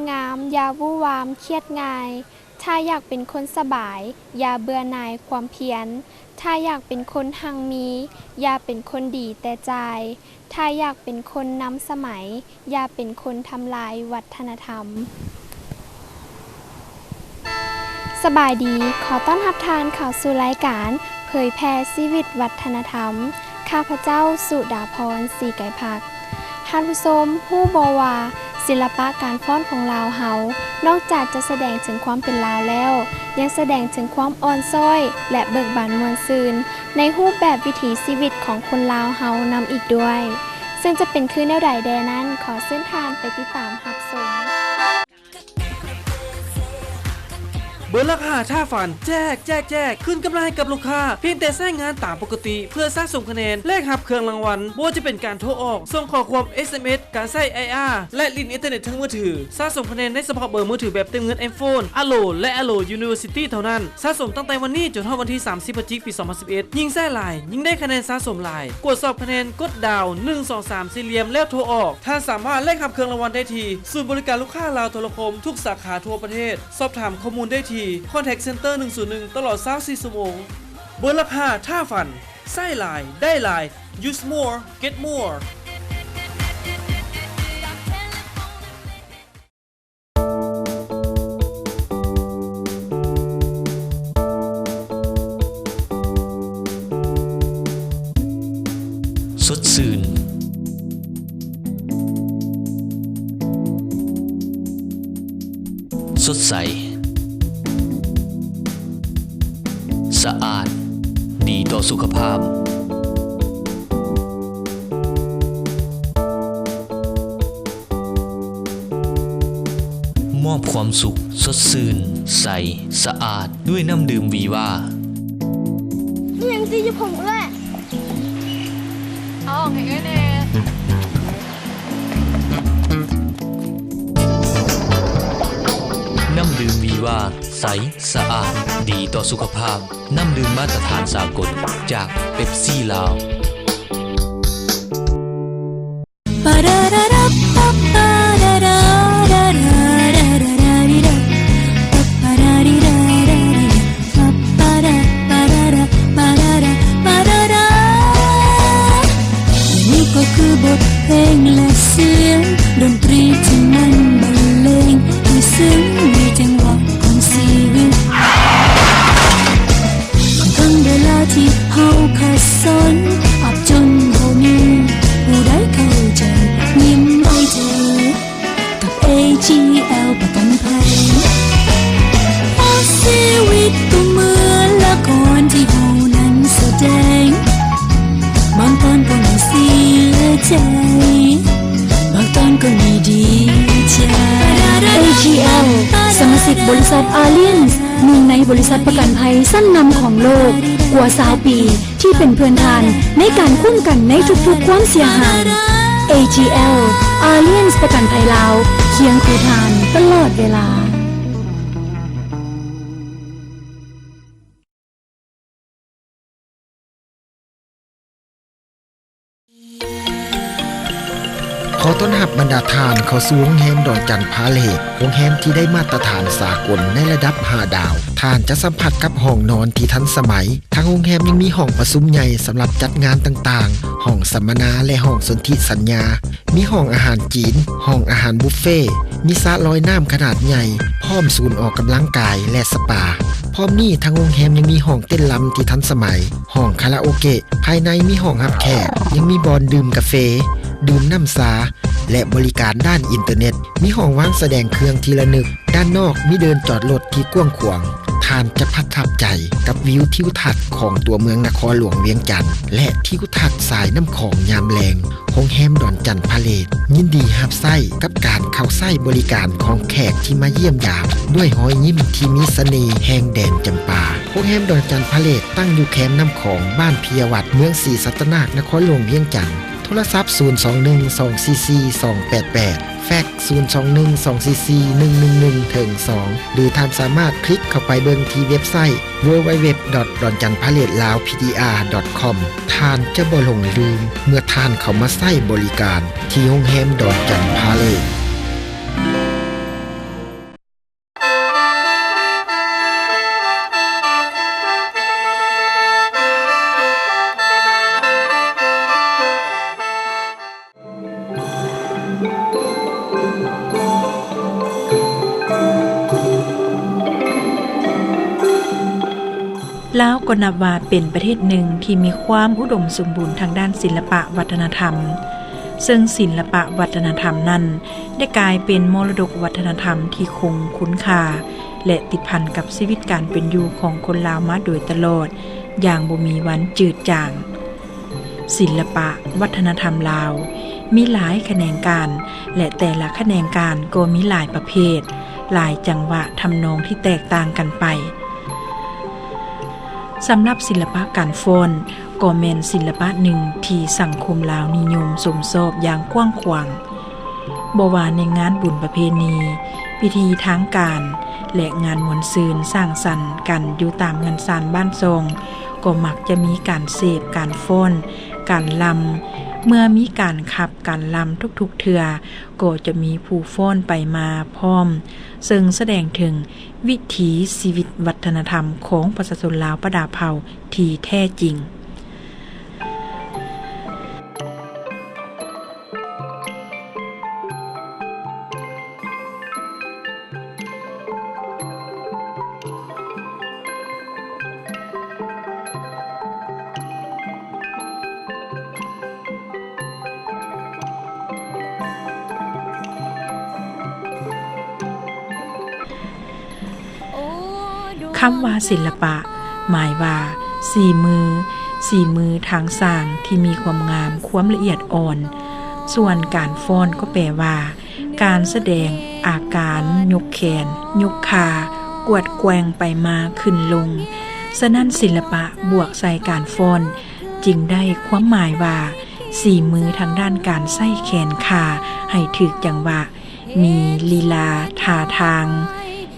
ງາມ ຢ່າວູ່ວາມຄຽດງ່າຍ. ຖ້າຢາກເປັນຄົນສະບາຍ ຢ່າເບື່ອໜ່າຍຄວາມພຽນ. ຖ້າຢາກເປັນຄົນຮັ່ງມີ ຢ່າເປັນຄົນດີແຕ່ຈ່າຍ. ຖ້າຢາກເປັນຄົນນຳສະໄໝ ຢ່າເປັນຄົນທຳລາຍວັດທະນະທຳ. ສະບາຍດີ, ຂໍຕ້ອນຮັບທ່ານເຂົ້າສູ່ລາຍການເຜີຍແຜ່ຊີວິດວັດທະນະທຳ. ຂ້າພະເຈົ້າ ສຸດາພອນ ສີໄກພັກ. ທ່ານຜູ້ຊົມຮູ້ບໍ່ວ່າ ສິລະປະການຟ້ອນຂອງລາວເຮົາ ນອກຈາກຈະສະແດງເຖິງຄວາມເປັນລາວແລ້ວ ຍັງສະແດງເຖິງຄວາມອ່ອນຊ້ອຍ ແລະ ເບີກບານມ່ວນຊື່ນ ໃນຮູບແບບວິຖີຊີວິດຂອງຄົນລາວເຮົານຳອີກດ້ວຍ. ເຊິ່ງຈະເປັນຄືແນວໃດແດ່ນັ້ນ, ຂໍເຊີນທ່ານໄປຕິດຕາມຮັບຊົມ. ເບີຫຼັກຫ້າ ຖ້າຝັນ ແຈກ ແຈກ ແຈກ ຄືນກຳໄລໃຫ້ກັບລູກຄ້າ ພຽງແຕ່ໃຊ້ງານຕາມປົກກະຕິ ເພື່ອສະສົມຄະແນນ ແລກຮັບເຄື່ອງລາງວັນ ບໍ່ວ່າຈະເປັນການໂທອອກ, ສົ່ງຂໍ້ຄວາມ ເອສເອັມເອສ, ການໃຊ້ໄອອາ ແລະ ຫຼິ້ນອິນເຕີເນັດທາງມືຖື. ສະສົມຄະແນນໃນສະເພາະເບີມືຖືແບບເຕີມເງິນ iPhone, Allo ແລະ Allo University ເທົ່ານັ້ນ. ສະສົມຕັ້ງແຕ່ວັນນີ້ຈົນຮອດວັນທີສາມສິບ ພະຈິກ ປີສອງພັນສິບເອັດ. ຍິ່ງໃຊ້ຫຼາຍ, ຍິ່ງໄດ້ຄະແນນສະສົມຫຼາຍ. ກວດສອບຄະແນນ, ກົດດາວ ໜຶ່ງ ສອງ ສາມ ສີ່ຫຼ່ຽມ ແລ້ວໂທອອກ. ທ່ານສາມາດແລກຮັບເຄື່ອງລາງວັນໄດ້ທີ່ສູນບໍລິການລູກຄ້າລາວໂທລະຄົມທຸກສາຂາທົ່ວປະເທດ. ສອບຖາມຂໍ້ມູນໄດ້ທີ່ Contact Center ໜຶ່ງສູນໜຶ່ງ ຕະຫຼອດ ຊາວສີ່ ຊົ່ວໂມງ. ເບີຫຼັກຫ້າ ຖ້າຝັນ, ໃຊ້ຫຼາຍ, ໄດ້ຫຼາຍ. Use more, get more. ສົດຊື່ນ. ສົດໃສ, ສະອາດ, ດີຕໍ່ສຸຂະພາບ. ມອບຄວາມສຸກ, ສົດຊື່ນ, ໃສ, ສະອາດ ດ້ວຍນ້ຳດື່ມວີວາ. ອີ່ຫຍັງຕິຢູ່ຜົມເອື້ອຍ? ເອົາອອກໃຫ້ເອື້ອຍແດ່. ນ້ຳດື່ມວີວາ ໃສ, ສະອາດ, ດີຕໍ່ສຸຂະພາບ. ນ້ຳດື່ມມາດຕະຖານສາກົນ ຈາກເປັບຊີລາວ. ແລະນີ້ກໍຄືບົດເພງ ແລະ ສຽງດົນຕຣີທີ່ມັນບັນເລງ ທີ່ຊຶ້ງໃນຈັງຫວະຂອງຊີວິດ. ບາງຄັ້ງເວລາທີ່ເຮົາຂັດສົນ ອັບຈົນບໍ່ມີຜູ້ໃດເຂົ້າໃຈ ຍິ້ມໃຫ້ເທີ ກັບ ເອ ຈີ ແອລ ປະກັນໄພ. ເພາະຊີວິດກໍເໝືອນລະຄອນທີ່ເຮົານັ້ນສະແດງ ບາງຕອນກໍມີເສຍໃຈ ບາງຕອນກໍມີດີໃຈ. ເອ ຈີ ແອລ ສະມາຊິກບໍລິສັດ Allianz ໜຶ່ງໃນບໍລິສັດປະກັນໄພຊັ້ນນຳຂອງໂລກກວ່າຊາວປີ ທີ່ເປັນເພື່ອນທ່ານໃນການຄຸ້ມກັນໃນທຸກໆຄວາມເສຍຫາຍ. ເອ ຈີ ແອລ Allianz ປະກັນໄພລາວ ຄຽງຄູ່ທ່ານຕະຫຼອດເວລາ. ຂໍຕ້ອນຮັບບັນດາທ່ານເຂົ້າສູ່ໂຮງແຮມດອນຈັນພາເລດ, ໂຮງແຮມທີ່ໄດ້ມາດຕະຖານສາກົນໃນລະດັບຫ້າດາວ. ທ່ານຈະສຳຜັດກັບຫ້ອງນອນທີ່ທັນສະໄໝ. ທາງໂຮງແຮມຍັງມີຫ້ອງປະຊຸມໃຫຍ່ສຳລັບຈັດງານຕ່າງໆ, ຫ້ອງສຳມະນາ ແລະ ຫ້ອງສົນທິສັນຍາ. ມີຫ້ອງອາຫານຈີນ, ຫ້ອງອາຫານບຸບເຟ, ມີສະລອຍນ້ຳຂະໜາດໃຫຍ່, ພ້ອມສູນອອກກຳລັງກາຍ ແລະ ສະປາ. ພ້ອມນີ້, ທາງໂຮງແຮມຍັງມີຫ້ອງເຕັ້ນລຳທີ່ທັນສະໄໝ, ຫ້ອງຄາຣາໂອເກະ, ພາຍໃນມີຫ້ອງຮັບແຂກ, ຍັງມີບ່ອນດື່ມກາເຟ, ດື່ມນ້ຳຊາ ແລະ ບໍລິການດ້ານອິນເຕີເນັດ. ມີຫ້ອງວາງສະແດງເຄື່ອງທີ່ລະນຶກ. ດ້ານນອກມີເດີ່ນຈອດລົດທີ່ກວ້າງຂວາງ. ທ່ານຈະປະທັບໃຈກັບວິວທິວທັດຂອງຕົວເມືອງນະຄອນຫຼວງວຽງຈັນ ແລະ ທິວທັດສາຍນ້ຳຂອງຍາມແລງ. ໂຮງແຮມດອນຈັນພາເລດ ຍິນດີຮັບໃຊ້ກັບການເຂົ້າໃຊ້ບໍລິການຂອງແຂກທີ່ມາຢ້ຽມຢາມ ດ້ວຍຮອຍຍິ້ມທີ່ມີສະເໜ່ແຫ່ງແດນຈຳປາ. ໂຮງແຮມດອນຈັນພາເລດ ຕັ້ງຢູ່ແຄມນ້ຳຂອງ ບ້ານພິຍະວັດ ເມືອງສີສັດຕະນາກ ນະຄອນຫຼວງວຽງຈັນ. ໂທລະສັບ ສູນສອງໜຶ່ງ ສອງສີ່ສີ່ ສອງແປດແປດ, ແຟັກ ສູນສອງໜຶ່ງ ສອງສີ່ສີ່ ໜຶ່ງໜຶ່ງໜຶ່ງ ເຖິງສອງ ຫຼື ທ່ານສາມາດຄລິກເຂົ້າໄປເບິ່ງທີ່ເວັບໄຊ www.dongjanphaledlaos.ptr.com. ທ່ານຈະບໍ່ຫຼົງລືມເມື່ອທ່ານເຂົ້າມາໃຊ້ບໍລິການທີ່ໂຮງແຮມດອນຈັນພາເລດ. ລາວກໍນັບວ່າເປັນປະເທດໜຶ່ງທີ່ມີຄວາມອຸດົມສົມບູນທາງດ້ານສິລະປະວັດທະນະທຳ, ເຊິ່ງສິລະປະວັດທະນະທຳນັ້ນໄດ້ກາຍເປັນມໍລະດົກວັດທະນະທຳທີ່ຄົງຄຸນຄ່າ ແລະ ຕິດພັນກັບຊີວິດການເປັນຢູ່ຂອງຄົນລາວມາໂດຍຕະຫຼອດຢ່າງບໍ່ມີວັນຈືດຈາງ. ສິລະປະວັດທະນະທຳລາວມີຫຼາຍຂະແໜງການ ແລະ ແຕ່ລະຂະແໜງການກໍມີຫຼາຍປະເພດ, ຫຼາຍຈັງຫວະທຳນອງທີ່ແຕກຕ່າງກັນໄປ. ສຳລັບສິລະປະການຟ້ອນ ກໍແມ່ນສິລະປະໜຶ່ງທີ່ສັງຄົມລາວນິຍົມຊົມຊອບຢ່າງກວ້າງຂວາງ. ບໍ່ວ່າໃນງານບຸນປະເພນີ, ພິທີທາງການ ແລະ ງານມ່ວນຊື່ນສັງສັນກັນຢູ່ຕາມເຮືອນຊານບ້ານຊ່ອງ, ກໍມັກຈະມີການເສບ, ການຟ້ອນ, ການລຳ. ເມື່ອມີການຂັບ, ການລຳທຸກໆເທື່ອ, ກໍຈະມີຜູ້ຟ້ອນໄປມາພ້ອມ, ເຊິ່ງສະແດງເຖິງວິຖີຊີວິດວັດທະນະທຳຂອງປະຊາຊົນລາວປະດາເຜົ່າທີ່ແທ້ຈິງ. ຄຳວ່າສິລະປະ ໝາຍວ່າສີມື, ສີມືທາງສ້າງທີ່ມີຄວາມງາມ, ຄວາມລະອຽດອ່ອນ. ສ່ວນການຟ້ອນກໍແປວ່າ ການສະແດງອາການຍົກແຂນ, ຍົກຂາ, ກວາດແກວ່ງໄປມາ, ຂຶ້ນລົງ. ສະນັ້ນ, ສິລະປະບວກໃສ່ການຟ້ອນ ຈຶ່ງໄດ້ຄວາມໝາຍວ່າ ສີມືທາງດ້ານການໃຊ້ແຂນຂາໃຫ້ຖືກຈັງຫວະ, ມີລີລາທ່າທາງ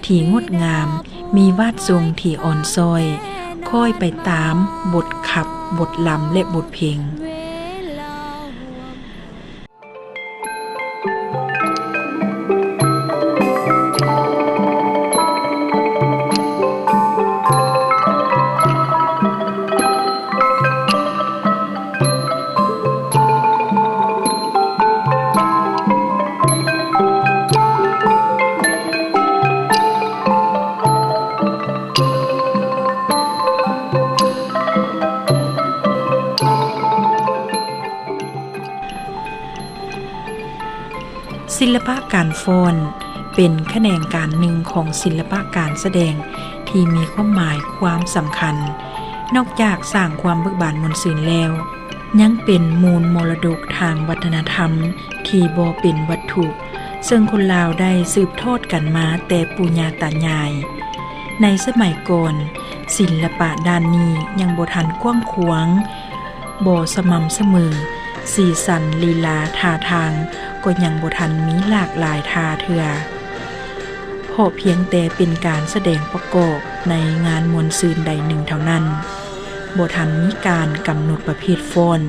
ທີ່ງົດງາມ, ມີວາດຊົງທີ່ອ່ອນຊ້ອຍ, ຄ້ອຍໄປຕາມບົດຂັບ, ບົດລຳ ແລະ ບົດເພງ. ສິລະປະການຟ້ອນເປັນຂະແໜງການໜຶ່ງຂອງສິລະປະການສະແດງທີ່ມີຄວາມໝາຍຄວາມສຳຄັນ. ນອກຈາກສ້າງຄວາມເບີກບານມ່ວນຊື່ນແລ້ວ, ຍັງເປັນມູນມໍລະດົກທາງວັດທະນະທຳທີ່ບໍ່ເປັນວັດຖຸ, ເຊິ່ງຄົນລາວໄດ້ສືບທອດກັນມາແຕ່ປູ່ຍ່າຕາຍາຍ. ໃນສະໄໝກ່ອນ, ສິລະປະດ້ານນີ້ຍັງບໍ່ທັນກວ້າງຂວາງ, ບໍ່ສະໝ່ຳສະເໝີ, ສີສັນ, ລີລາ, ທ່າທາງກໍຍັງບໍ່ທັນມີຫຼາກຫຼາຍທ່າເທື່ອ, ເພາະພຽງແຕ່ເປັນການສະແດງປະກອບໃນງານມ່ວນຊື່ນໃດໜຶ່ງເທົ່ານັ້ນ, ບໍ່ທັນມີການກຳນົດປະເພດຟ້ອນ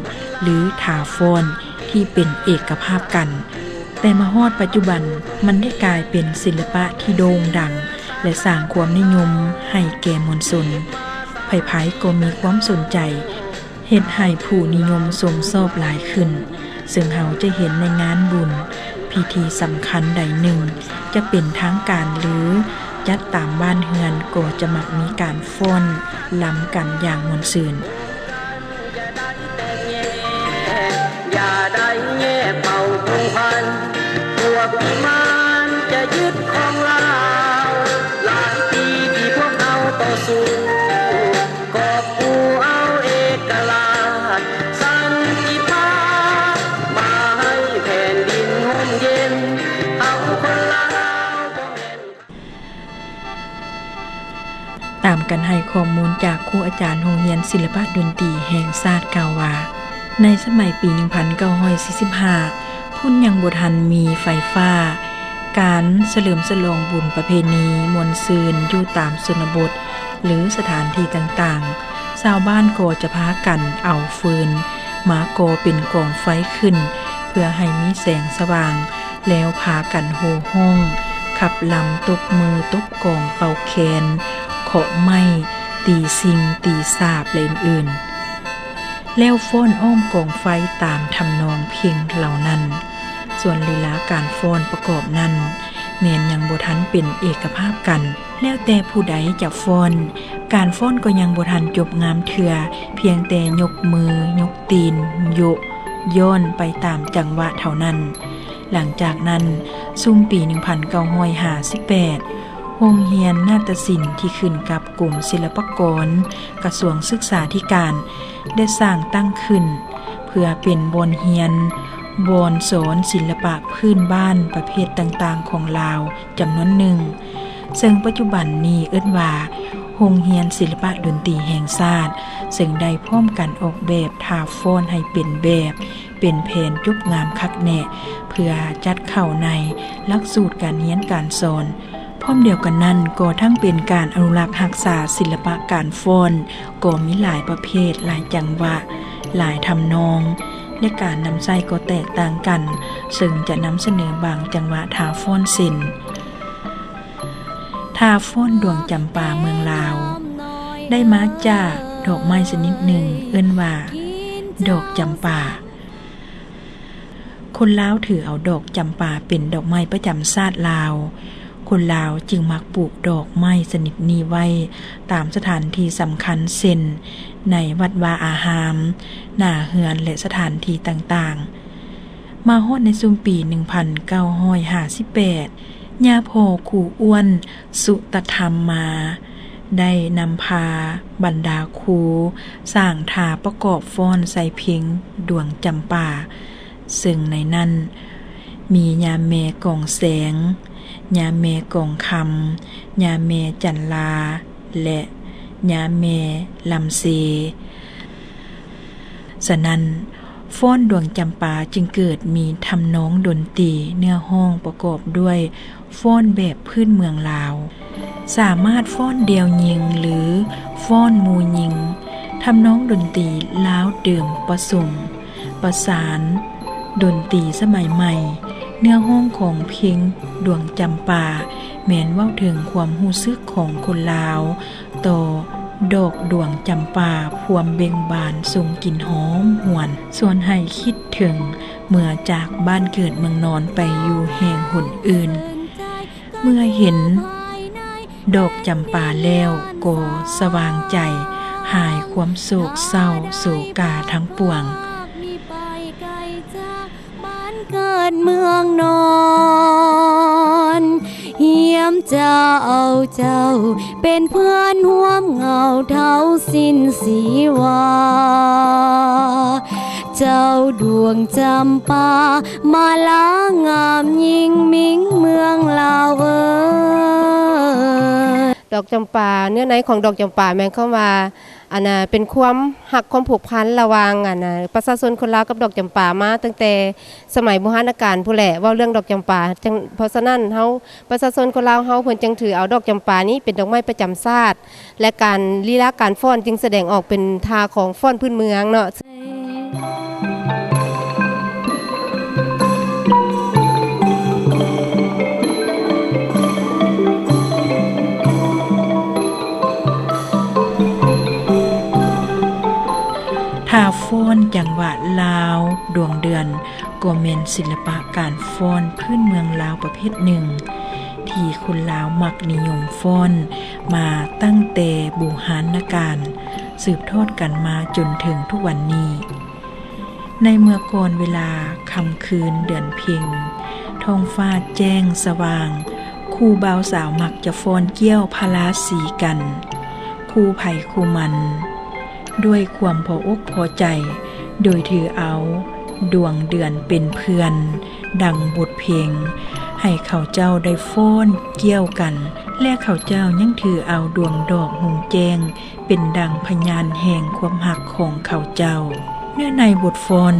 ຫຼື ທ່າຟ້ອນທີ່ເປັນເອກະພາບກັນ. ແຕ່ມາຮອດປັດຈຸບັນ, ມັນໄດ້ກາຍເປັນສິລະປະທີ່ໂດ່ງດັງ ແລະ ສ້າງຄວາມນິຍົມໃຫ້ແກ່ມວນຊົນ. ໃຜໆກໍມີຄວາມສົນໃຈ, ເຮັດໃຫ້ຜູ້ນິຍົມຊົມຊອບຫຼາຍຂຶ້ນ, ເຊິ່ງເຮົາຈະເຫັນໃນງານບຸນ, ພິທີສຳຄັນໃດໜຶ່ງ, ຈະເປັນທາງການ ຫຼື ຈັດຕາມບ້ານເຮືອນ, ກໍຈະມັກມີການຟ້ອນລຳກັນຢ່າງມ່ວນຊື່ນ. ຢ່າໄດ້ແຍກເຜົ່າພົງພັນ, ພວກວິມານຈະຍຶດຄອງລາວ, ຫຼາຍປີທີ່ພວກເຮົາຕໍ່ສູ້, ກອບກູ້ເອົາເອກະລາດ, ສັນຕິພາບ, ມາໃຫ້ແຜ່ນດິນຮົ່ມເຢັນ, ເຮົາຄົນລາວບໍ່ແມ່ນ ຕາມກັນໃຫ້ຂໍ້ມູນຈາກຄູອາຈານໂຮງຮຽນສິລະປະດົນຕີແຫ່ງຊາດກ່າວວ່າ, ໃນສະໄໝປີໜຶ່ງພັນເກົ້າຮ້ອຍສີ່ສິບຫ້າ ພຸ້ນຍັງບໍ່ທັນມີໄຟຟ້າ, ການສະເຫຼີມສະຫຼອງບຸນປະເພນີມ່ວນຊື່ນຢູ່ຕາມຊົນນະບົດ ຫຼື ສະຖານທີ່ຕ່າງໆ, ຊາວບ້ານກໍຈະພາກັນເອົາຟືນມາກໍ່ເປັນກອງໄຟຂຶ້ນ ເພື່ອໃຫ້ມີແສງສະຫວ່າງ, ແລ້ວພາກັນໂຫ່ຮ້ອງ, ຂັບລຳ, ຕົບມື, ຕົບກອງ, ເປົ່າແຄນ, ເຄາະໄມ້, ຕີຊິງ, ຕີສາບ ແລະ ອື່ນໆ, ແລ້ວຟ້ອນອ້ອມກອງໄຟຕາມທຳນອງເພງເຫຼົ່ານັ້ນ. ສ່ວນລີລາການຟ້ອນປະກອບນັ້ນ ແມ່ນຍັງບໍ່ທັນເປັນເອກະພາບກັນ, ແລ້ວແຕ່ຜູ້ໃດຈະຟ້ອນ. ການຟ້ອນກໍຍັງບໍ່ທັນຈົບງາມເທື່ອ, ພຽງແຕ່ຍົກມື, ຍົກຕີນ, ໂຍະຍ້ອນໄປຕາມຈັງຫວະເທົ່ານັ້ນ. ຫຼັງຈາກນັ້ນ, ຊຸມປີໜຶ່ງພັນເກົ້າຮ້ອຍຫ້າສິບແປດ, ໂຮງຮຽນນາດຕະສິນທີ່ຂຶ້ນກັບກົມສິລະປາກອນ ກະຊວງສຶກສາທິການ ໄດ້ສ້າງຕັ້ງຂຶ້ນ ເພື່ອເປັນບ່ອນຮຽນ, ບ່ອນສອນສິລະປະພື້ນບ້ານປະເພດຕ່າງໆຂອງລາວຈຳນວນໜຶ່ງ, ເຊິ່ງປັດຈຸບັນນີ້ເອີ້ນວ່າ ໂຮງຮຽນສິລະປະດົນຕີແຫ່ງຊາດ, ເຊິ່ງໄດ້ພ້ອມກັນອອກແບບທ່າຟ້ອນໃຫ້ເປັນແບບ, ເປັນແຜນຈົບງາມຄັກແນ່ ເພື່ອຈັດເຂົ້າໃນຫຼັກສູດການຮຽນການສອນ. ພ້ອມດຽວກັນນັ້ນ ກໍທັງເປັນການອະນຸລັກຮັກສາສິລະປະການຟ້ອນ ກໍມີຫຼາຍປະເພດ, ຫຼາຍຈັງຫວະ, ຫຼາຍທຳນອງ ແລະ ການນຳໃຊ້ກໍແຕກຕ່າງກັນ, ເຊິ່ງຈະນຳສະເໜີບາງຈັງຫວະທ່າຟ້ອນເຊັ່ນ ທ່າຟ້ອນດວງຈຳປາເມືອງລາວ ໄດ້ມາຈາກດອກໄມ້ຊະນິດໜຶ່ງ ເອີ້ນວ່າດອກຈຳປາ. ຄົນລາວຖືເອົາດອກຈຳປາເປັນດອກໄມ້ປະຈຳຊາດລາວ. ຄົນລາວຈຶ່ງມັກປູກດອກໄມ້ຊະນິດນີ້ໄວ້ຕາມສະຖານທີ່ສຳຄັນ ເຊັ່ນ ໃນວັດວາອາຮາມ, ໜ້າເຮືອນ ແລະ ສະຖານທີ່ຕ່າງໆ. ມາຮອດໃນຊຸມປີໜຶ່ງພັນເກົ້າຮ້ອຍຫ້າສິບແປດ ຍາພໍ່ຄູອ້ວນ ສຸຕະທຳມາ ໄດ້ນຳພາບັນດາຄູສ້າງທ່າປະກອບຟ້ອນໃສ່ເພງດວງຈຳປາ, ເຊິ່ງໃນນັ້ນມີຍາແມ່ກອງແສງ, ຍາແມ່ກອງຄຳ, ຍາແມ່ຈັນລາ ແລະ ຍາແມ່ລຳເຊ. ສະນັ້ນ, ຟ້ອນດວງຈຳປາຈຶ່ງເກີດມີທຳນອງດົນຕີເນື້ອຮ້ອງປະກອບດ້ວຍຟ້ອນແບບພື້ນເມືອງລາວ, ສາມາດຟ້ອນດຽວຍິງ ຫຼື ຟ້ອນໝູ່ຍິງ, ທຳນອງດົນຕີລາວເດີມປະສົມປະສານດົນຕີສະໄໝໃໝ່. ເນື້ອຮ້ອງຂອງເພງດວງຈຳປາ ແມ່ນເວົ້າເຖິງຄວາມຮູ້ສຶກຂອງຄົນລາວ ຕໍ່ດອກດວງຈຳປາພວມເບັ່ງບານສົ່ງກິ່ນຫອມຫວນ, ຊວນໃຫ້ຄິດເຖິງເມື່ອຈາກບ້ານເກີດເມືອງນອນໄປຢູ່ແຫ່ງຫົນອື່ນ. ເມື່ອເຫັນດອກຈຳປາແລ້ວກໍສະຫວ່າງໃຈ, ຫາຍຄວາມໂສກເສົ້າໂສກາທັງປວງ. ບ້ານເກີດເມືອງນອນ ຮຽມຈະເອົາເຈົ້າເປັນເພື່ອນຮ່ວມເຫງົາເທົ່າສິ້ນຊີວາ. ເຈົ້າດວງຈຳປາ ມາລາງາມຍິ່ງມິ່ງເມືອງລາວເອີຍ. ດອກຈຳປາ, ເນື້ອໃນຂອງດອກຈຳປາແມ່ນຄວາມວ່າ ອັນນ່າ ເປັນຄວາມຮັກຄວາມຜູກພັນລະຫວ່າງ ອັນນ່າ ປະຊາຊົນຄົນລາວກັບດອກຈຳປາມາຕັ້ງແຕ່ສະໄໝບູຮານະການພຸ້ນແຫຼະ. ເວົ້າເລື່ອງດອກຈຳປາ ຈັ່ງ ເພາະສະນັ້ນເຮົາ ປະຊາຊົນຄົນລາວເຮົາເພິ່ນຈຶ່ງຖືເອົາດອກຈຳປານີ້ເປັນດອກໄມ້ປະຈຳຊາດ ແລະ ການ ລີລາການຟ້ອນຈຶ່ງສະແດງອອກເປັນທ່າຂອງຟ້ອນພື້ນເມືອງເນາະ. ທ່າຟ້ອນຈັງຫວະລາວດວງເດືອນ ກໍແມ່ນສິລະປະການຟ້ອນພື້ນເມືອງລາວປະເພດໜຶ່ງ ທີ່ຄົນລາວມັກນິຍົມຟ້ອນມາຕັ້ງແຕ່ບູຮານະການ ສືບທອດກັນມາຈົນເຖິງທຸກວັນນີ້. ໃນເມື່ອກ່ອນເວລາຄ່ຳຄືນເດືອນເພັງ ທ້ອງຟ້າແຈ້ງສະຫວ່າງ, ຄູ່ບ່າວສາວມັກຈະຟ້ອນກ້ຽວພະລາສີກັນ ຄູ່ໃຜຄູ່ມັນ ດ້ວຍຄວາມພໍອົກພໍໃຈ ໂດຍຖືເອົາດວງເດືອນເປັນເພື່ອນ ດັ່ງບົດເພງ ໃຫ້ເຂົາເຈົ້າໄດ້ຟ້ອນກ້ຽວກັນ ແລະ ເຂົາເຈົ້າຍັງຖືເອົາດວງດອກຮຸ່ງແຈ້ງ ເປັນດັ່ງພະຍານແຫ່ງຄວາມຮັກຂອງເຂົາເຈົ້າ. ເນື້ອໃນບົດຟ້ອນ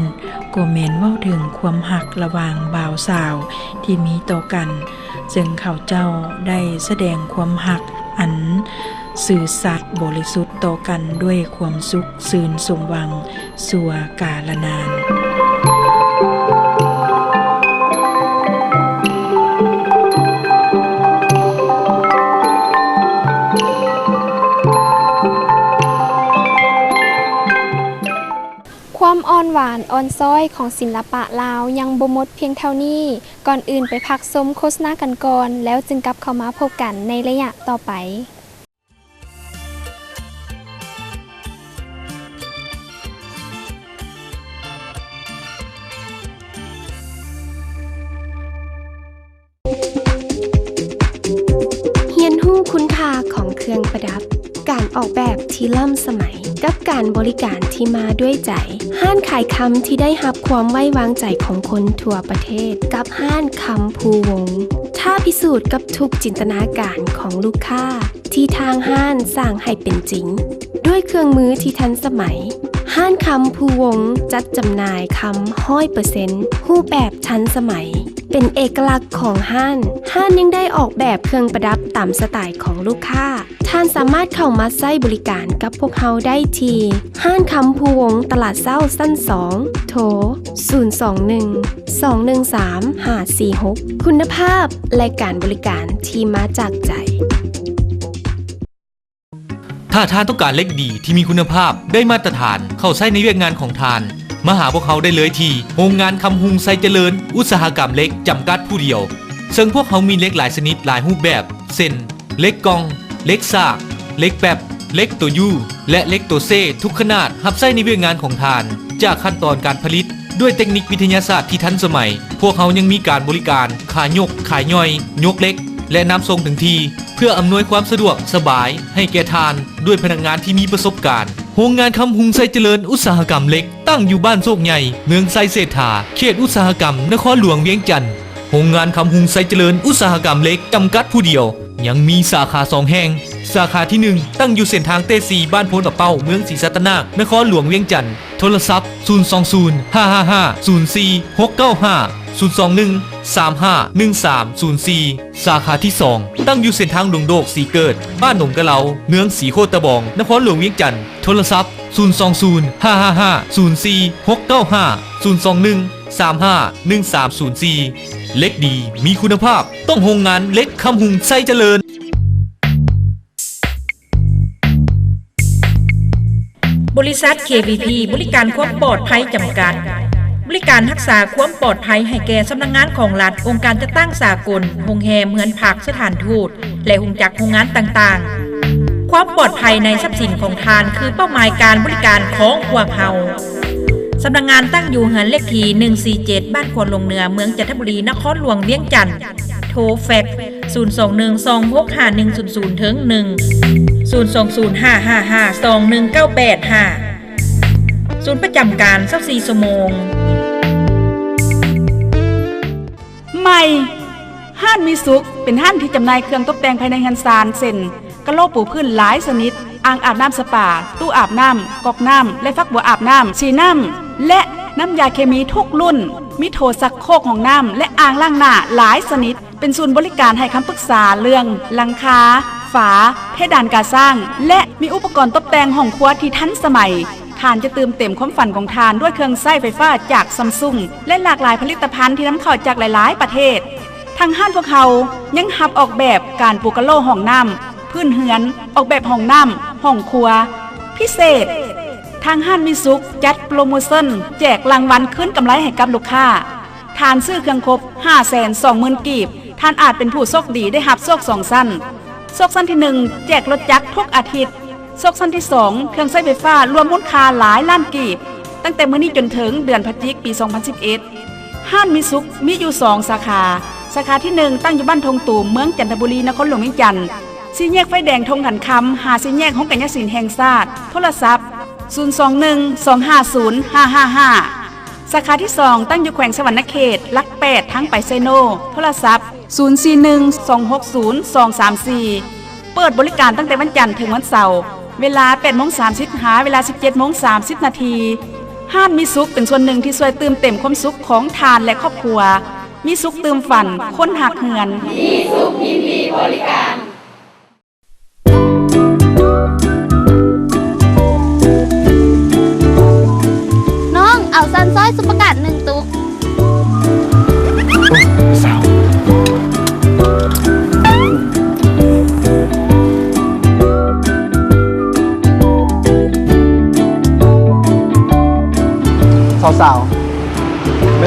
ກໍແມ່ນເວົ້າເຖິງຄວາມຮັກລະຫວ່າງບ່າວສາວທີ່ມີຕໍ່ກັນ, ເຊິ່ງເຂົາເຈົ້າໄດ້ສະແດງຄວາມຮັກອັນຊື່ສັດບໍລິສຸດຕໍ່ກັນດ້ວຍຄວາມສຸກຊື່ນສົມຫວັງຊົ່ວກາລະນານ. ຄວາມອ່ອນ ຫວານອ່ອນຊ້ອຍຂອງສິລະປະລາວຍັງບໍ່ໝົດພຽງເທົ່ານີ້. ກ່ອນອື່ນໄປພັກຊົມໂຄສະນາກັນກ່ອນ ແລ້ວຈຶ່ງກັບເຂົ້າມາພົບກັນໃນໄລຍະຕໍ່ໄປ. ຮຽນຮູ້ຄຸນຄ່າຂອງເຄື່ອງປະດັບ, ການອອກແບບທີ່ລ້ຳສະໄໝ ກັບການບໍລິການທີ່ມາດ້ວຍໃຈ. ຮ້ານຂາຍຄຳທີ່ໄດ້ຮັບຄວາມໄວ້ວາງໃຈຂອງຄົນທົ່ວປະເທດ ກັບຮ້ານຄຳພູວົງ ທ້າພິສູດກັບທຸກຈິນຕະນາການຂອງລູກຄ້າ ທີ່ທາງຮ້ານສ້າງໃຫ້ເປັນຈິງ ດ້ວຍເຄື່ອງມືທີ່ທັນສະໄໝ. ຮ້ານຄຳພູວົງຈັດຈຳໜ່າຍຄຳຮ້ອຍເປີເຊັນ ຮູບແບບທັນສະໄໝ ເປັນເອກະລັກຂອງຮ້ານ. ຮ້ານຍັງໄດ້ອອກແບບເຄື່ອງປະດັບຕາມສະໄຕຂອງລູກຄ້າ. ທ່ານສາມາດເຂົ້າມາໃຊ້ບໍລິການກັບພວກເຮົາໄດ້ທີ່ ຮ້ານຄຳພູວົງ ຕະຫຼາດເຊົ້າຊັ້ນສອງ ໂທ ສູນສອງໜຶ່ງ ສອງໜຶ່ງສາມ ຫ້າສີ່ຫົກ ຄຸນນະພາບ ແລະ ການບໍລິການທີ່ມາຈາກໃຈ. ຖ້າທ່ານຕ້ອງການເຫຼັກດີທີ່ມີຄຸນນະພາບ, ໄດ້ມາດຕະຖານ ເຂົ້າໃຊ້ໃນວຽກງານຂອງທ່ານ, ມາຫາພວກເຮົາໄດ້ເລີຍທີ່ ໂຮງງານຄຳຮຸງໄຊຈະເລີນ ອຸດສາຫະກຳເຫຼັກ ຈຳກັດຜູ້ດຽວ, ເຊິ່ງພວກເຮົາມີເຫຼັກຫຼາຍຊະນິດ, ຫຼາຍຮູບແບບ ເຊັ່ນ ເຫຼັກກ່ອງ, ເຫຼັກສາກ, ເຫຼັກແປັບ, ເຫຼັກໂຕຢູ ແລະ ເຫຼັກໂຕເຊ ທຸກຂະໜາດ ຮັບໃຊ້ໃນວຽກງານຂອງທ່ານ. ຈາກຂັ້ນຕອນການຜະລິດ ດ້ວຍເຕັກນິກວິທະຍາສາດທີ່ທັນສະໄໝ, ພວກເຮົາຍັງມີການບໍລິການຂາຍົກ, ຂາຍ່ອຍ, ຍົກເຫຼັກ ແລະ ນຳສົ່ງເຖິງທີ່ ເພື່ອອຳນວຍຄວາມສະດວກສະບາຍໃຫ້ແກ່ທ່ານ ດ້ວຍພະນັກງານທີ່ມີປະສົບການ. ໂຮງງານຄຳຮຸງໄຊຈະເລີນ ອຸດສາຫະກຳເຫຼັກ ຕັ້ງຢູ່ບ້ານໂຊກໃຫຍ່ ເມືອງໄຊເສດຖາ ເຂດອຸດສາຫະກຳນະຄອນຫຼວງວຽງຈັນ. ໂຮງງານຄຳຮຸງໄຊຈະເລີນ ອຸດສາຫະກຳເຫຼັກ ຈຳກັດຜູ້ດຽວ ຍັງມີສາຂາສອງແຫ່ງ. ສາຂາທີໜຶ່ງ ຕັ້ງຢູ່ເສັ້ນທາງເຕສີ່ ບ້ານໂພນປາເປົ້າ ເມືອງສີສັດຕະນາກ ນະຄອນຫຼວງວຽງຈັນ. ໂທລະສັບ ສູນສອງສູນ ຫ້າຫ້າຫ້າ ສູນສີ່ ຫົກເກົ້າຫ້າ ສູນສອງໜຶ່ງ ສາມຫ້າ ໜຶ່ງສາມສູນສີ່. ສາຂາທີສອງ ຕັ້ງຢູ່ເສັ້ນທາງດົງໂດກ ສີເກີດ ບ້ານໜົງກະເລົາ ເມືອງສີໂຄດຕະບອງ ນະຄອນຫຼວງວຽງຈັນ. ໂທລະສັບ ສູນສອງສູນ ຫ້າຫ້າຫ້າ ສູນສີ່ ຫົກເກົ້າຫ້າ ສູນສອງໜຶ່ງ ສາມຫ້າ ໜຶ່ງສາມສູນສີ່. ເຫຼັກດີ ມີຄຸນນະພາບ ຕ້ອງໂຮງງານເຫຼັກຄຳຮຸງໄຊຈະເລີນ. ບໍລິສັດ ເຄ ວີ ພີ ບໍລິການຄວາມປອດໄພຈຳກັດ, ບໍລິການຮັກສາຄວາມປອດໄພໃຫ້ແກ່ສຳນັກງານຂອງລັດ, ອົງການຈັດຕັ້ງສາກົນ, ໂຮງແຮມ, ເຮືອນພັກ, ສະຖານທູດ ແລະ ໂຮງຈັກໂຮງງານຕ່າງໆ. ຄວາມປອດໄພໃນຊັບສິນຂອງທ່ານຄືເປົ້າໝາຍການບໍລິການຂອງພວກເຮົາ. ສຳນັກງານຕັ້ງຢູ່ເຮືອນເລກທີໜຶ່ງສີ່ເຈັດ ບ້ານຄວນຫຼວງເໜືອ ເມືອງຈັນທະບູລີ ນະຄອນຫຼວງວຽງຈັນ. ໂທແຟັກ ສູນສອງໜຶ່ງ ສອງຫົກຫ້າໜຶ່ງສູນສູນ ເຖິງ ໜຶ່ງ ສູນສອງສູນ ຫ້າຫ້າຫ້າ ສອງໜຶ່ງເກົ້າແປດຫ້າ. ສູນປະຈຳການ ຊາວສີ່ຊົ່ວໂມງ. ໃໝ່ ຮ້ານມີສຸກ ເປັນຮ້ານທີ່ຈຳໜ່າຍເຄື່ອງຕົບແຕ່ງພາຍໃນເຮືອນຊານ ເຊັ່ນ ກະໂຫຼປູພື້ນຫຼາຍຊະນິດ, ອ່າງອາບນ້ຳສະປາ, ຕູ້ອາບນ້ຳ, ກອກນ້ຳ ແລະ ຝັກບົວອາບນ້ຳ, ສີນ້ຳ ແລະ ນ້ຳຢາເຄມີທຸກລຸ້ນ, ມີໂຖຊັກໂຄກຫ້ອງນ້ຳ ແລະ ອ່າງລ້າງໜ້າຫຼາຍຊະນິດ. ເປັນສູນບໍລິການໃຫ້ຄຳປຶກສາເລື່ອງຫຼັງຄາ, ຝາ, ເພດານກາສ້າງ ແລະ ມີອຸປະກອນຕົບແຕ່ງຫ້ອງຄົວທີ່ທັນສະໄໝ. ທ່ານຈະຕື່ມເຕັມຄວາມຝັນຂອງທ່ານດ້ວຍເຄື່ອງໃຊ້ໄຟຟ້າຈາກຊຳຊຸງ ແລະ ຫຼາກຫຼາຍຜະລິດຕະພັນທີ່ນຳເຂົ້າຈາກຫຼາຍໆປະເທດ. ທາງຮ້ານພວກເຮົາຍັງຮັບອອກແບບການປູກະໂຫຼຫ້ອງນ້ຳ, ພື້ນເຮືອນ, ອອກແບບຫ້ອງນ້ຳ, ຫ້ອງຄົວ. ພິເສດ, ທາງຮ້ານມີສຸກຈັດໂປຣໂມຊັນແຈກລາງວັນຄືນກຳໄລໃຫ້ກັບລູກຄ້າ. ທ່ານຊື້ເຄື່ອງຄົບຫ້າແສນສອງໝື່ນກີບ, ທ່ານອາດເປັນຜູ້ໂຊກດີໄດ້ຮັບໂຊກສອງຊັ້ນ. ໂຊກຊັ້ນທີໜຶ່ງ ແຈກລົດຈັກທຸກອາທິດ. ໂຊກຊັ້ນທີສອງ ເຄື່ອງໃຊ້ໄຟຟ້າລວມມູນຄ່າຫຼາຍລ້ານກີບ. ຕັ້ງແຕ່ມື້ນີ້ຈົນເຖິງເດືອນພະຈິກ ປີສອງພັນສິບເອັດ. ຮ້ານມີສຸກມີຢູ່ສອງສາຂາ. ສາຂາທີໜຶ່ງ ຕັ້ງຢູ່ບ້ານທົ່ງຕູມ ເມືອງຈັນທະບູລີ ນະຄອນຫຼວງວຽງຈັນ, ສີ່ແຍກໄຟແດງທົ່ງຂັນຄຳ ຫາສີ່ແຍກໂຮງກາຍຍະສິນແຫ່ງຊາດ. ໂທລະສັບ ສູນສອງໜຶ່ງ ສອງຫ້າສູນ ຫ້າຫ້າຫ້າ. ສາຂາທີສອງ ຕັ້ງຢູ່ແຂວງສະຫວັນນະເຂດ ຫຼັກແປດ ທາງໄປໄຊໂນ. ໂທລະສັບ ສູນສີ່ໜຶ່ງ ສອງຫົກສູນ ສອງສາມສີ່. ເປີດບໍລິການຕັ້ງແຕ່ວັນຈັນເຖິງວັນເສົາ, ເວລາແປດໂມງສາມສິບ ຫາເວລາສິບເຈັດໂມງສາມສິບນາທີ. ຮ້ານມີສຸກເປັນສ່ວນໜຶ່ງທີ່ຊ່ວຍຕື່ມເຕັມຄວາມສຸກຂອງທ່ານ ແລະ ຄອບຄົວ. ມີສຸກຕື່ມຝັນ, ຄົນຮັກເຮືອນ. ມີສຸກຍິນດີບໍລິການ. ນ້ອງ ເອົາຊັນຊ້ອຍຊຸບປະກາດໜຶ່ງຕຸກ. ສອ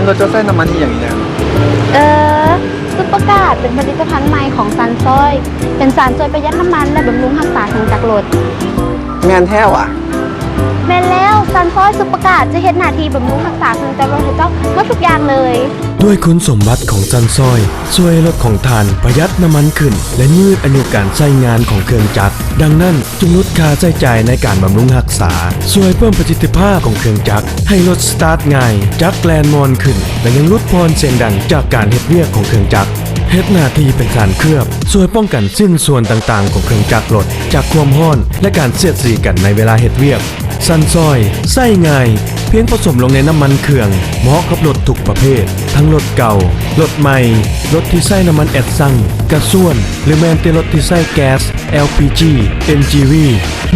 ລົດເຈົ້າໃຊ້ນ້ຳມັນອີ່ຫຍັງແດ່? ເອີ ຊຸບປະກາດເປັນຜະລິດຕະພັນໃໝ່ຂອງຊັນຊອຍ ເປັນສານຊ່ວຍປະຢັດນ້ຳມັນ ແລະ ບຳລຸງຮັກສາເຄື່ອງຈັກລົດ. ແມ່ນແທ້ຫວາ? ແມ່ນແລ້ວ, ຊັນຊອຍຊຸບປະກາດຈະເຮັດໜ້າທີ່ບຳລຸງຮັກສາເຄື່ອງຈັກລົດໃຫ້ເຈົ້າໝົດທຸກຢ່າງເລີຍ. ດ້ວຍຄຸນສົມບັດຂອງຊັນຊອຍ ຊ່ວຍໃຫ້ລົດຂອງທ່ານປະຢັດນ້ຳມັນຂຶ້ນ ແລະ ຍືດອາຍຸການໃຊ້ງານຂອງເຄື່ອງຈັກ. ດັ່ງນັ້ນ, ຈຶ່ງຫຼຸດຄ່າໃຊ້ຈ່າຍໃນການບຳລຸງຮັກສາ, ຊ່ວຍເພີ່ມປະສິດທິພາບຂອງເຄື່ອງຈັກ ໃຫ້ລົດສະຕາດງ່າຍ, ຈັກແລ່ນມ່ວນຂຶ້ນ ແລະ ຍັງຫຼຸດຜ່ອນສຽງດັງຈາກການເຮັດວຽກຂອງເຄື່ອງຈັກ. ເຮັດໜ້າທີ່ເປັນສານເຄືອບ, ຊ່ວຍປ້ອງກັນຊິ້ນສ່ວນຕ່າງໆຂອງເຄື່ອງຈັກລົດຈາກຄວາມຮ້ອນ ແລະ ການສຽດສີກັນໃນເວລາເຮັດວຽກ. ຊັນຊອຍ ໃຊ້ງ່າຍ, ພຽງປະສົມລົງໃນນ້ຳມັນເຄື່ອງ, ເໝາະກັບລົດທຸກປະເພດ, ທັງລົດເກົ່າ, ລົດໃໝ່, ລົດທີ່ໃຊ້ນ້ຳມັນແອັດຊັງ, ກະຊວນ ຫຼື ແມ່ນແຕ່ລົດທີ່ໃຊ້ແກັສ ແອລ ພີ ຈີ ເອັນ ຈີ ວີ.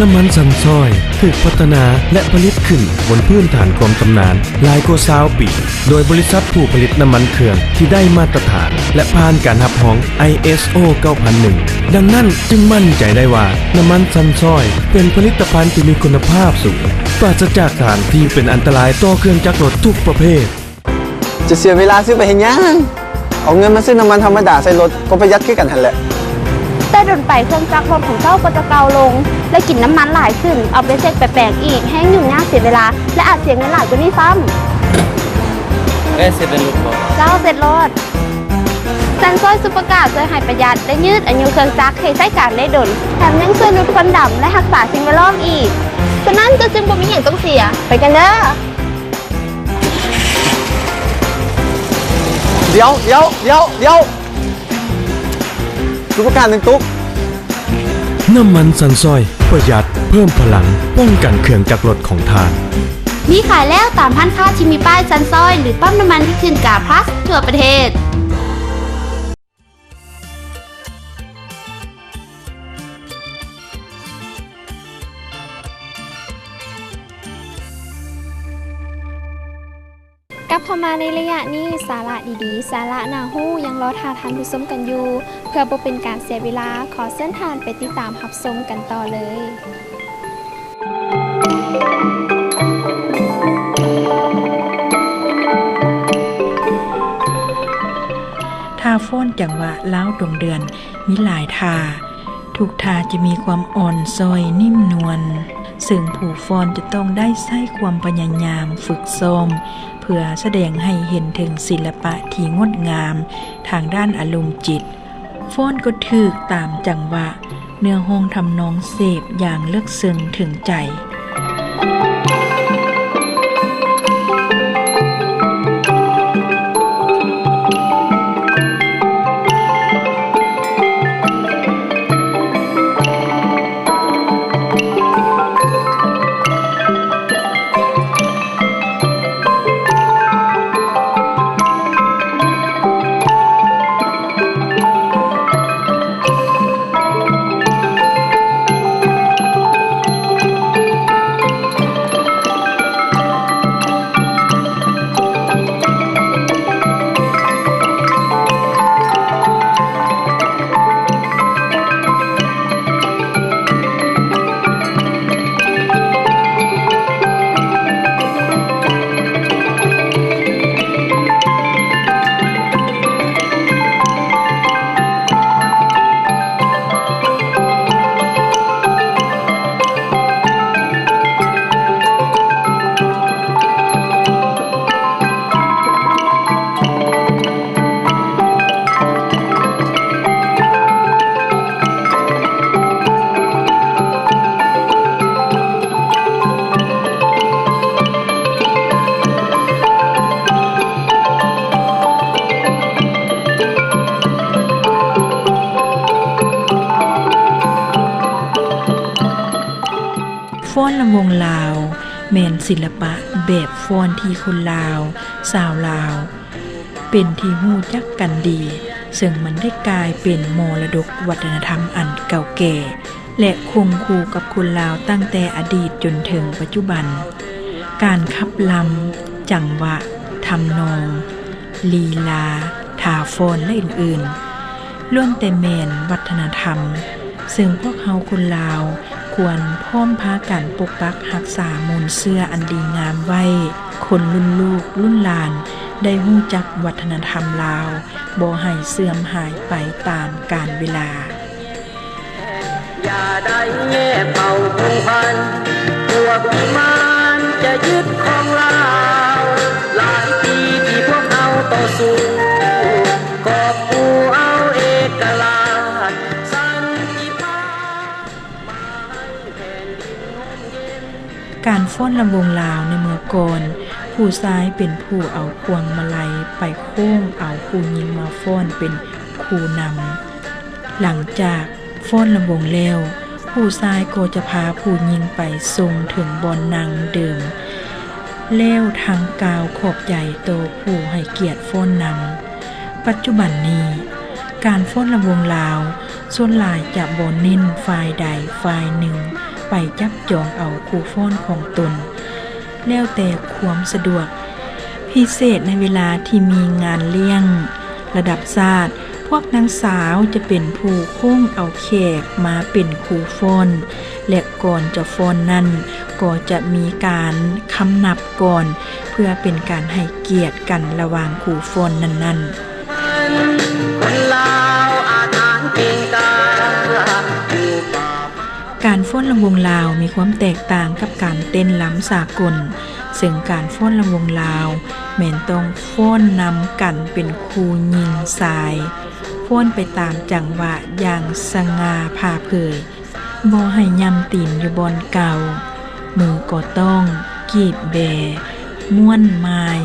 ນ້ຳມັນຊັນຊອຍຖືກພັດທະນາ ແລະ ຜະລິດຂຶ້ນບົນພື້ນຖານຄວາມຊຳນານຫຼາຍກວ່າຊາວປີ ໂດຍບໍລິສັດຜູ້ຜະລິດນ້ຳມັນເຄື່ອງທີ່ໄດ້ມາດຕະຖານ ແລະ ຜ່ານການຮັບຮອງ ໄອ ເອສ ໂອ ເກົ້າພັນໜຶ່ງ. ດັ່ງນັ້ນ, ຈຶ່ງໝັ້ນໃຈໄດ້ວ່າ ນ້ຳມັນຊັນຊອຍເປັນຜະລິດຕະພັນທີ່ມີຄຸນນະພາບສູງ, ປາສະຈາກສານທີ່ເປັນອັນຕະລາຍຕໍ່ເຄື່ອງຈັກລົດທຸກປະເພດ. ຈະເສຍເວລາຊື້ໄປເຮັດຫຍັງ? ເອົາເງິນມາຊື້ນ້ຳມັນທຳມະດາໃສ່ລົດກໍປະຢັດຄືກັນຫັ້ນແຫຼະ. ແຕ່ດົນໄປເຄື່ອງຈັກລົດຂອງເຈົ້າກໍຈະເກົ່າລົງ ແລະ ກິນນ້ຳມັນຫຼາຍຂຶ້ນ, ເອົາໄປເຊັກໄປແປງອີກ ແຮງຫຍຸ້ງຍາກເສຍເວລາ ແລະ ອາດເສຍເງິນຫຼາຍກວ່ານີ້ຊ້ຳ. ແມ່ເຊັດລົດບໍ່? ເຈົ້າ, ເຊັດໂລດ. ຊັນຊອຍຊຸບປະກາດຊ່ວຍໃຫ້ປະຢັດ ແລະ ຍືດອາຍຸເຄື່ອງຈັກໃຫ້ໃຊ້ການໄດ້ດົນ, ແຖມຍັງຊ່ວຍຫຼຸດຄວັນດຳ ແລະ ຮັກສາສິ່ງແວດລ້ອມອີກ. ສະນັ້ນເຈົ້າຈຶ່ງບໍ່ມີຫຍັງຕ້ອງເສຍ. ໄປກັນເດີ້. ດຽວ, ດຽວ, ດຽວ, ດຽວ! ຊຸບປະກາດໜຶ່ງຕຸກ. ນ້ຳມັນຊັນຊອຍ ປະຢັດ, ເພີ່ມພະລັງ, ປ້ອງກັນເຄື່ອງຈັກລົດຂອງທ່ານ. ມີຂາຍແລ້ວຕາມຮ້ານຄ້າທີ່ມີປ້າຍຊັນຊອຍ ຫຼື ປ້ຳນ້ຳມັນທີ່ຂຶ້ນກາພລັສທົ່ວປະເທດ. ກັບເຂົ້າມາໃນໄລຍະນີ້, ສາລະດີໆ, ສາລະໜ້າຮູ້ ຍັງລໍຖ້າທ່ານຜູ້ຊົມກັນຢູ່. ເພື່ອບໍ່ເປັນການເສຍເວລາ, ຂໍເຊີນທ່ານໄປຕິດຕາມຮັບຊົມກັນຕໍ່ເລີຍ. ທ່າຟ້ອນຈັງຫວະລາວຕົງເດືອນມີຫຼາຍທ່າ. ທຸກທ່າຈະມີຄວາມອ່ອນຊ້ອຍ, ນິ້ມນວນ, ເຊິ່ງຜູ້ຟ້ອນຈະຕ້ອງໄດ້ໃຊ້ຄວາມພະຍາຍາມຝຶກຊ້ອມ ເພື່ອສະແດງໃຫ້ເຫັນເຖິງສິລະປະທີ່ງົດງາມທາງດ້ານອາລົມຈິດ. ຟ້ອນກໍຖືກຕາມຈັງຫວະ, ເນື້ອຮ້ອງທຳນອງເສບຢ່າງເລິກເຊິ່ງເຖິງໃຈ. ຟ້ອນລຳວົງລາວ ແມ່ນສິລະປະແບບຟ້ອນທີ່ຄົນລາວ, ຊາວລາວ ເປັນທີ່ຮູ້ຈັກກັນດີ, ເຊິ່ງມັນໄດ້ກາຍເປັນມໍລະດົກວັດທະນະທຳອັນເກົ່າແກ່ ແລະ ຄົງຄູ່ກັບຄົນລາວຕັ້ງແຕ່ອະດີດຈົນເຖິງປັດຈຸບັນ. ການຂັບລຳ, ຈັງຫວະ, ທຳນອງ, ລີລາ, ທ່າຟ້ອນ ແລະ ອື່ນໆ ລ້ວນແຕ່ແມ່ນວັດທະນະທຳ ເຊິ່ງພວກເຮົາຄົນລາວຄວນພ້ອມພາກັນປົກປັກຮັກສາມູນເຊື້ອອັນດີງາມໄວ້. ຄົນລຸ້ນລູກລຸ້ນຫຼານ ໄດ້ຮູ້ຈັກວັດທະນະທຳລາວ ບໍ່ໃຫ້ເສື່ອມຫາຍໄປຕາມການເວລາ. ຢ່າໄດ້ແຍກເຜົ່າພົງພັນ ພວກວິມານຈະຍຶດຄອງລາວ ຫຼາຍປີທີ່ພວກເຮົາຕໍ່ສູ້ ກອບກູ້ເອົາເອກະລາດ ສັນຕິພາບ ມາໃຫ້ແຜ່ນດິນຮົ່ມເຢັນ. ການຟ້ອນລຳວົງລາວໃນເມື່ອກ່ອນ ຜູ້ຊາຍເປັນຜູ້ເອົາພວງມາໄລໄປໂຄ້ງເອົາຜູ້ຍິງມາຟ້ອນເປັນຄູ່ນຳ. ຫຼັງຈາກຟ້ອນລຳວົງແລ້ວ ຜູ້ຊາຍກໍຈະພາຜູ້ຍິງໄປສົ່ງເຖິງບ່ອນນັ່ງເດີມ ແລ້ວທັງກ່າວຂອບໃຈຕໍ່ຜູ້ໃຫ້ກຽດຟ້ອນນຳ. ປັດຈຸບັນນີ້ ການຟ້ອນລຳວົງລາວ ສ່ວນຫຼາຍຈະບໍ່ເນັ້ນຝ່າຍໃດຝ່າຍໜຶ່ງໄປຈັບຈອງເອົາຄູ່ຟ້ອນຂອງຕົນ ແລ້ວແຕ່ຄວາມສະດວກ. ພິເສດໃນເວລາທີ່ມີງານລ້ຽງລະດັບຊາດ, ພວກນາງສາວຈະເປັນຜູ້ໂຄ້ງເອົາແຂກມາເປັນຄູ່ຟ້ອນ ແລະ ກ່ອນຈະຟ້ອນນັ້ນ ກໍຈະມີການຄຳນັບກ່ອນ ເພື່ອເປັນການໃຫ້ກຽດກັນລະຫວ່າງຄູ່ຟ້ອນນັ້ນໆ. ຄົນລາວອາຖານເກັ່ງກ້າ ການຟ້ອນລຳວົງລາວມີຄວາມແຕກຕ່າງກັບການເຕັ້ນລຳສາກົນ, ເຊິ່ງການຟ້ອນລຳວົງລາວແມ່ນຕ້ອງຟ້ອນນຳກັນເປັນຄູ່ຍິງຊາຍ, ຟ້ອນໄປຕາມຈັງຫວະຢ່າງສະຫງ່າຜ່າເຜີຍ, ບໍ່ໃຫ້ຫຍ້ຳຕີນຢູ່ບ່ອນເກົ່າ, ມືກໍຕ້ອງກີບແບ, ມ້ວນມາຍ,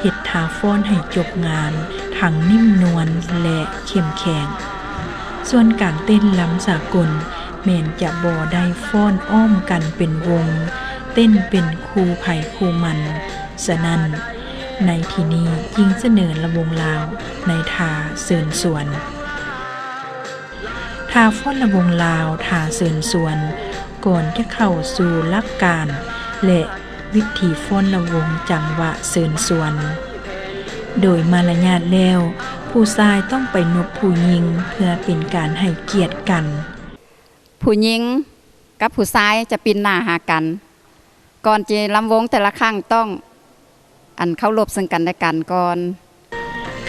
ເຮັດທ່າຟ້ອນໃຫ້ຈົບງານ, ທັງນິ້ມນວນ ແລະ ເຂັ້ມແຂງ. ສ່ວນການເຕັ້ນລຳສາກົນ ແມ່ນຈະບໍ່ໄດ້ຟ້ອນອ້ອມກັນເປັນວົງ, ເຕັ້ນເປັນຄູ່ໃຜຄູ່ມັນ. ສະນັ້ນ, ໃນທີ່ນີ້ຈຶ່ງສະເໜີລຳວົງລາວໃນທ່າເຊີນຊວນ. ທ່າຟ້ອນລຳວົງລາວ, ທ່າເຊີນຊວນ, ກ່ອນຈະເຂົ້າສູ່ຫຼັກການ ແລະ ວິທີຟ້ອນລຳວົງຈັງຫວະເຊີນຊວນ. ໂດຍມາລະຍາດແລ້ວ, ຜູ້ຊາຍຕ້ອງໄປນົບຜູ້ຍິງ ເພື່ອເປັນການໃຫ້ກຽດກັນ. ຜູ້ຍິງກັບຜູ້ຊາຍຈະປິ່ນໜ້າຫາກັນ. ກ່ອນຈະລຳວົງແຕ່ລະຄັ້ງຕ້ອງ ອັນເຄົາລົບເຊິ່ງກັນແລະກັນກ່ອນ.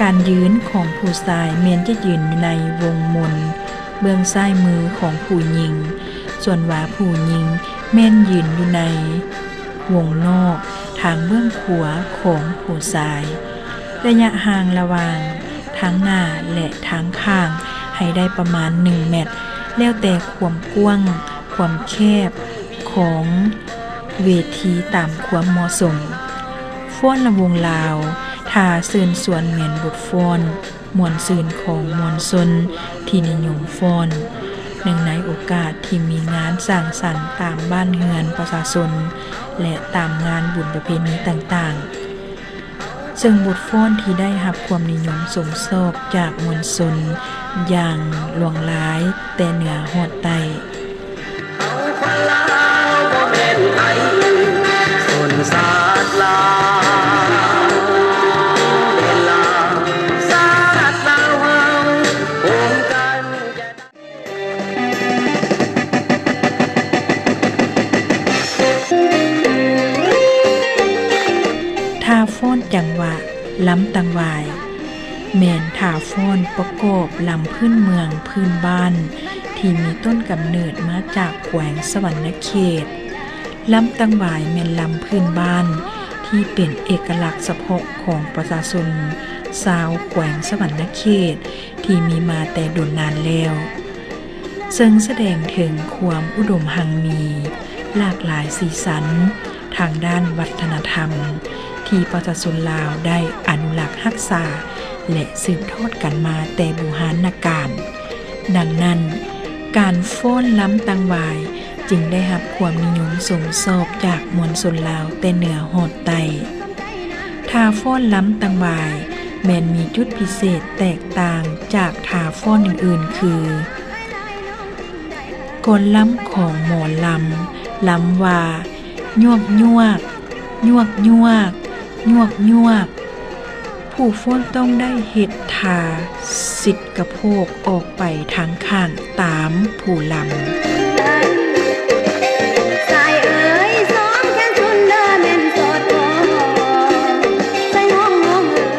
ການຢືນຂອງຜູ້ຊາຍແມ່ນຈະຢືນຢູ່ໃນວົງມົນເບື້ອງຊ້າຍມືຂອງຜູ້ຍິງ, ສ່ວນວ່າຜູ້ຍິງແມ່ນຢືນຢູ່ໃນວົງນອກທາງເບື້ອງຂວາຂອງຜູ້ຊາຍ. ໄລຍະຫ່າງລະຫວ່າງທາງໜ້າ ແລະ ທາງຂ້າງໃຫ້ໄດ້ປະມານໜຶ່ງແມັດ, ແລ້ວແຕ່ຄວາມກວ້າງ, ຄວາມແຄບຂອງເວທີຕາມຄວາມເໝາະສົມ. ຟ້ອນລຳວົງລາວ, ທ່າເຊີນຊວນແມ່ນບົດຟ້ອນມ່ວນຊື່ນຂອງມວນຊົນທີ່ນິຍົມຟ້ອນ, ເນື່ອງໃນໂອກາດທີ່ມີງານສັງສັນຕາມບ້ານເຮືອນປະຊາຊົນ ແລະ ຕາມງານບຸນປະເພນີຕ່າງໆ. ເຊິ່ງບົດຟ້ອນທີ່ໄດ້ຮັບຄວາມນິຍົມຊົມຊອບຈາກມວນຊົນຢ່າງຫຼວງຫຼາຍແຕ່ເໜືອຮອດໃຕ້. ເຮົາຄົນລາວບໍ່ແມ່ນໃຜອື່ນ ຊົນຊາດລາວ ແດນລາວ ຊາດລາວເຮົາ ຮ່ວມກັນຈະ ທ່າຟ້ອນຈັງຫວະລຳຕັງຫວາຍ ແມ່ນທ່າຟ້ອນປະກອບລຳພື້ນເມືອງພື້ນບ້ານ ທີ່ມີຕົ້ນກຳເນີດມາຈາກແຂວງສະຫວັນນະເຂດ. ລຳຕັງຫວາຍແມ່ນລຳພື້ນບ້ານທີ່ເປັນເອກະລັກສະເພາະຂອງປະຊາຊົນຊາວແຂວງສະຫວັນນະເຂດ ທີ່ມີມາແຕ່ດົນນານແລ້ວ, ເຊິ່ງສະແດງເຖິງຄວາມອຸດົມຮັ່ງມີ, ຫຼາກຫຼາຍສີສັນທາງດ້ານວັດທະນະທຳ ທີ່ປະຊາຊົນລາວໄດ້ອະນຸລັກຮັກສາ ແລະ ສືບທອດກັນມາແຕ່ບູຮານນະການ. ດັ່ງນັ້ນ, ການຟ້ອນລຳຕັງຫວາຍ ຈຶ່ງໄດ້ຮັບຄວາມນິຍົມຊົມຊອບຈາກມວນຊົນລາວແຕ່ເໜືອຮອດໃຕ້. ທ່າຟ້ອນລຳຕັງຫວາຍ ແມ່ນມີຈຸດພິເສດແຕກຕ່າງຈາກທ່າຟ້ອນອື່ນໆ ຄື ກ່ອນລຳຂອງໝໍລຳ ລຳວ່າ ຍວກຍວກ ຍວກຍວກ ຍວກຍວກ. ຜູ້ຟ້ອນຕ້ອງໄດ້ເຮັດທ່າຊິດກະໂພກອອກໄປທາງຂ້າງຕາມຜູ້ລຳ. ສາຍເອີຍ ສອງແຂນຊຸນເດີແມ່ນສອດຄ່ອງ ໃສ່ຫ້ອງນ້ອງເອີຍ.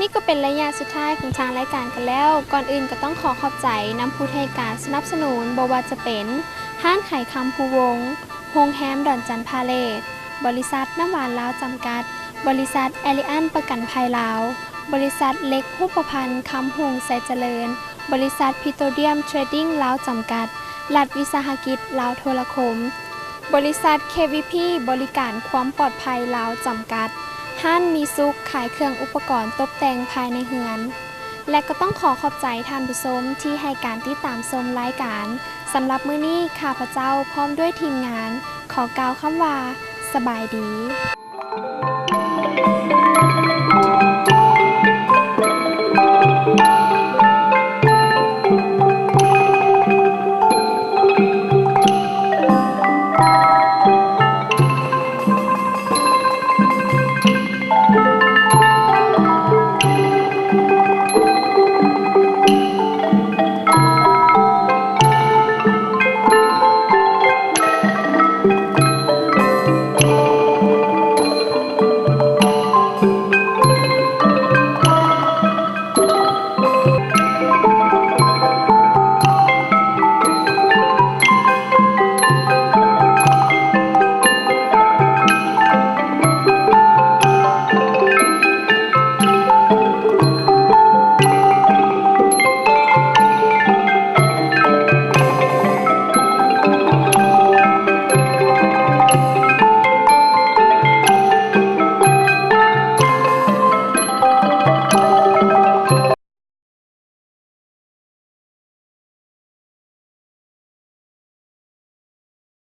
ນີ້ກໍເປັນໄລຍະສຸດທ້າຍຂອງທາງລາຍການກັນແລ້ວ. ກ່ອນອື່ນກໍຕ້ອງຂໍຂອບໃຈນຳຜູ້ທີ່ໃຫ້ການສະໜັບສະໜູນ, ບໍ່ວ່າຈະເປັນ ຮ້ານຂາຍຄຳພູວົງ, ໂຮງແຮມດອນຈັນພາເລດ, ບໍລິສັດນ້ຳຫວານລາວຈຳກັດ, ບໍລິສັດແອລິອັນປະກັນໄພລາວ, ບໍລິສັດເຫຼັກຮູບປະພັນຄຳຮຸ່ງໄຊຈະເລີນ, ບໍລິສັດພິໂຕຣຽມເທຣດດິ້ງລາວຈຳກັດ, ລັດວິສາຫະກິດລາວໂທລະຄົມ, ບໍລິສັດເຄວີພີບໍລິການຄວາມປອດໄພລາວຈຳກັດ, ຮ້ານມີສຸກຂາຍເຄື່ອງອຸປະກອນຕົບແຕ່ງພາຍໃນເຮືອນ. ແລະ ກໍຕ້ອງຂໍຂອບໃຈທ່ານຜູ້ຊົມທີ່ໃຫ້ການຕິດຕາມຊົມລາຍການ. ສຳລັບມື້ນີ້ ຂ້າພະເຈົ້າພ້ອມດ້ວຍທີມງານ ຂໍກ່າວຄຳວ່າ ສະບາຍດີ.